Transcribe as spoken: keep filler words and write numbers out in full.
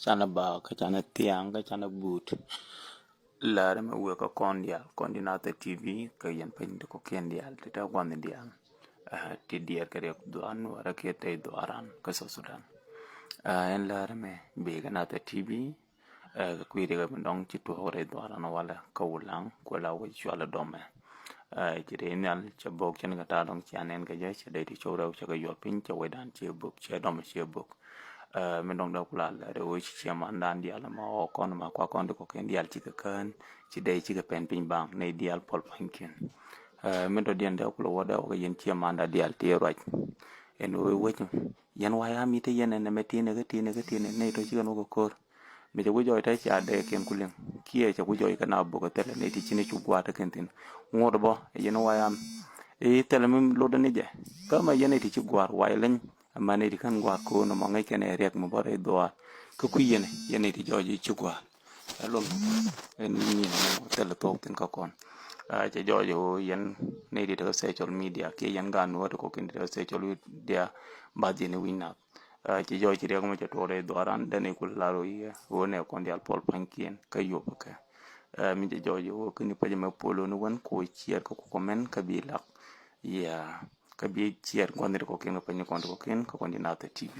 Canɛ ba kä canɛ thiaŋ kä canɛ but. Lɛr mɛ wëë kä kɔn diaal kɔn di Nathɛ T V kä yɛn piny ti kɔkiɛn diaal ti te gua̱n diaal. Ti diɛɛr kɛ riɛk dhuaar nuɔrɛ kiɛ tɛy dhuaaran kä South Sudan. Ɛn lɛr mɛ bee kä Nathɛ T V. Kɛ kui̱ riɛk mi dɔŋ ci tuɔɔk rɛy dhuaaran walɛ kä Wulaŋ kuɛ la wec cualɛ dɔmɛ. Ci rɛy nhial cɛ bok cɛn kɛ ta̱a̱ dɔŋ cia nɛn kɛ jɛ cɛ dee ti cok rɛw cɛ kɛ yuɔr piny cɛ wecdan ciɛ bok ciɛ dɔmɛ ciɛ bok. Mi dɔŋ dee kula lɛr wec ci ciɛ mandan diaal ma ɣɔɔ kɔn ma kua kɔn ti kɔkiɛn diaal cikɛ kään ci dee cikɛ pɛn piny baŋ nɛy diaal puɔl pa̱nykiɛn. Mi dɔ̱diɛn dee kulɛ wä dee wä kɛ yɛn ciɛ manda diaal ti ruac. Ɛn wec wec yɛn wayam mi te yɛn ɛn ɛmɛ ti̱n ɛ kä ti̱n ɛ kä ti̱n ɛ nɛy tɔ cikɛ nɔ kɛ ko̱r. Mi cɛ wi̱c jɔɔc te cia dee kiɛn ku liŋ kiɛ cɛ wi̱c jɔɔc kɛ na bok ɛ thilɛ nɛy ti ci ni cu gua̱a̱r te kɛn thi̱n. Ŋuɔ̱t bä yɛn wayam i̱ thilɛ mi lotdä ni jɛ kä mɛ yɛn nɛy ti ci gua̱a̱r way leny. Ɛmɛ nɛy ti kän gua̱a̱r ko̱o̱n ɛmɔ ŋäc kɛn ɛ riɛk mi bä rɛy dhuaar kä kui̱ yɛn yɛn nɛy ti jɔɔc i̱ ci gua̱a̱r. Ɛ luɔm ɛn nyin ɛmɔ thilɛ thuɔ̱k thi̱n kä kɔn. Cɛ jɔɔc ɛ ɣöö yɛn nɛy ti tekɛ social media kiɛ yɛn gaat nuɔ̱ɔ̱r ti kɔ̱kiɛn ti tekɛ social media bath yɛn i̱ wi̱c nath. Ci jɔɔc ci riɛk mi cɛ tuɔɔk rɛy dhuaaran dɛn i̱ kul lar ɣöö yɛ ɣöö nɛ kɔn diaal puɔl pa̱nykiɛn kä yuɔp kɛ. Mi cɛ jɔɔc ɣöö kä ni pacɛ mɛ puɔl ɣöö ni wän kɔ ciɛɛr kä kukɔ mɛn kä bi lak. Yɛ kä bi ciɛɛr gua̱n ri kɔ̱kiɛn kä piny kɔn ri kɔ̱kiɛn kä kɔn di Nathɛ T V.